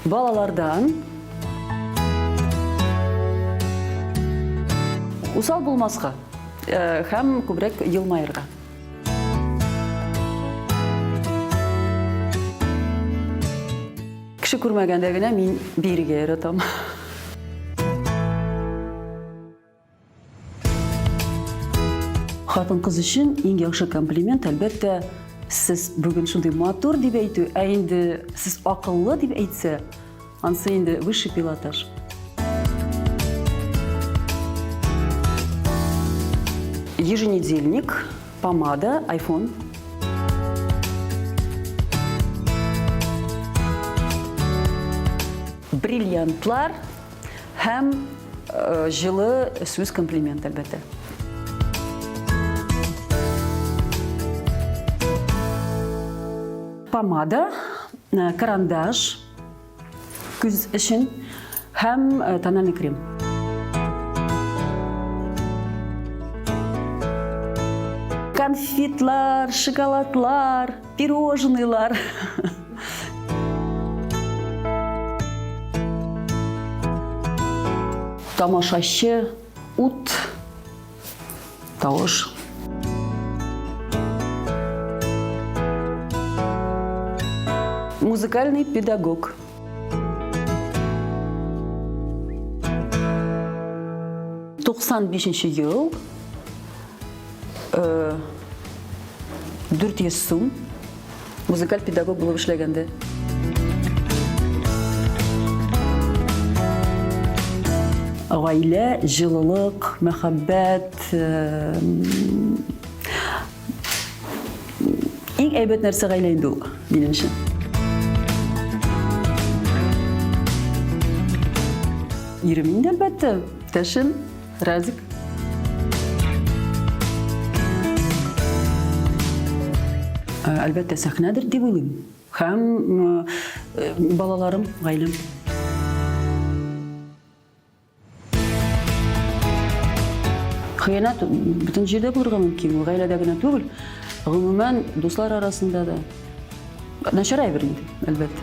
Балалардан усал булмаска һәм күбрәк елмаерга. Кеше күрмәгәндә генә мин биергә яратам. Хатын-кыз өчен иң яхшы комплимент, әлбәттә, сез бүген шундый матур дип әйтү, ә инде сез акыллы дип әйтсә, ансы инде высший пилотаж. Еженедельник, помада, iPhone. Бриллиантлар Һәм җылы сүз комплимент, әлбәттә. Помада, карандаш, күз өчен һәм тональный крем. Конфетлар, шоколадлар, пирожныйлар. Тамашачы, ут, тавыш. Музыкальный педагог. 95 ел 400 сум музыкаль педагог булып эшләгәндә. Гаилә, җылылык, мәхәббәт, иң әйбәт нәрсә гаилә инде ул, минемчә. Ирем инде, әлбәттә, иптәшем. Разик. Әлбәттә, сәхнәдер дип уйлыйм. Һәм балаларым, гаиләм. Хыянәт бөтен җирдә булырга мөмкин, ул гаиләдә генә түгел, гомумән, дуслар арасында да. Начар әйбер инде, әлбәттә.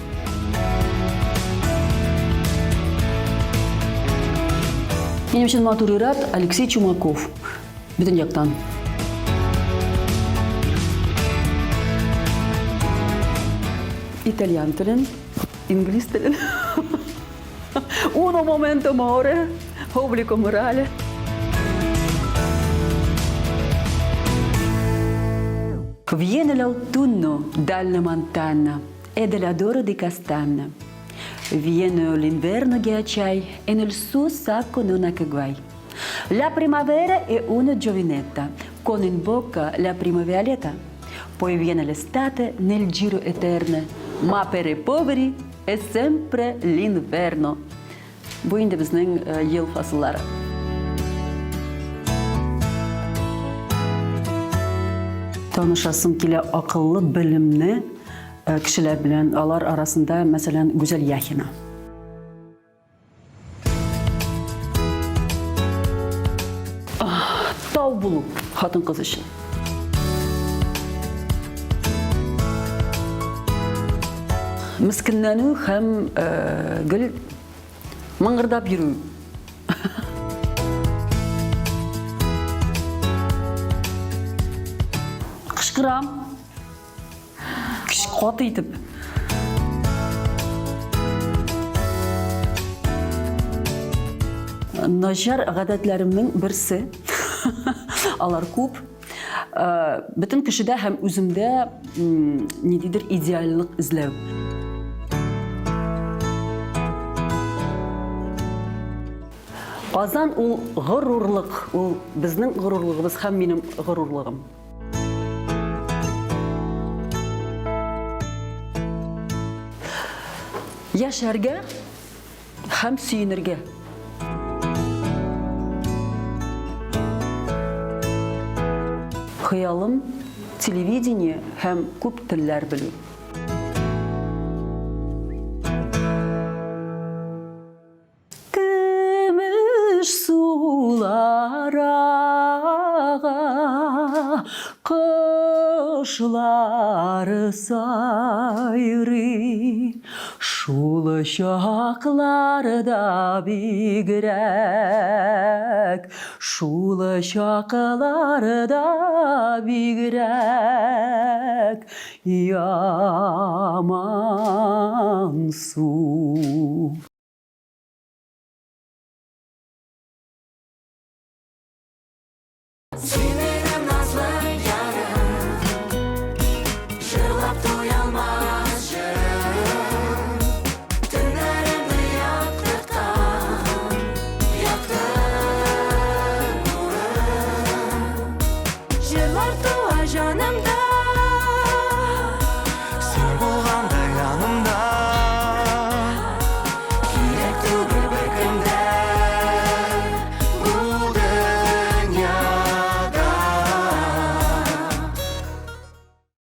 Минем өчен матур ир-ат Алексей Чумаков. Бөтен яктан. Итальян телен, инглиз телен. Uno momento more, obbligo morale. Viene l'autunno dalla montagna e dell'odore di castagna. Viene l'inverno ghiacciai e nel suo sacco non ha che guai. La primavera è una giovinetta, con in bocca la prima violetta. Poi viene l'estate nel giro eterno, ma per i poveri è sempre l'inverno. Бу инде безнең ел фасыллары. Танышасым килә акыллы, белемле кешеләр белән. Алар арасында, мәсәлән, Гүзәл Яхина. Тау булу хатын-кыз өчен. Мескенләнү һәм гел мыңгырдап йөрү. Кычкырам. Көч каты итеп. Начар гадәтләремнең берсе. Алар күп. Э, бөтен кешедә һәм үземдә ниндидер идеальлык эзләү. Казан ул горурлык, ул безнең горурлыгыбыз һәм минем горурлыгым. Яшәргә һәм сөенергә. Хыялым телевидение һәм күп телләр белү. Көмеш сулар ага, кошлар сайрый. Шул Шул чакларда бигрәк, шул чакларда бигрәк ямансу.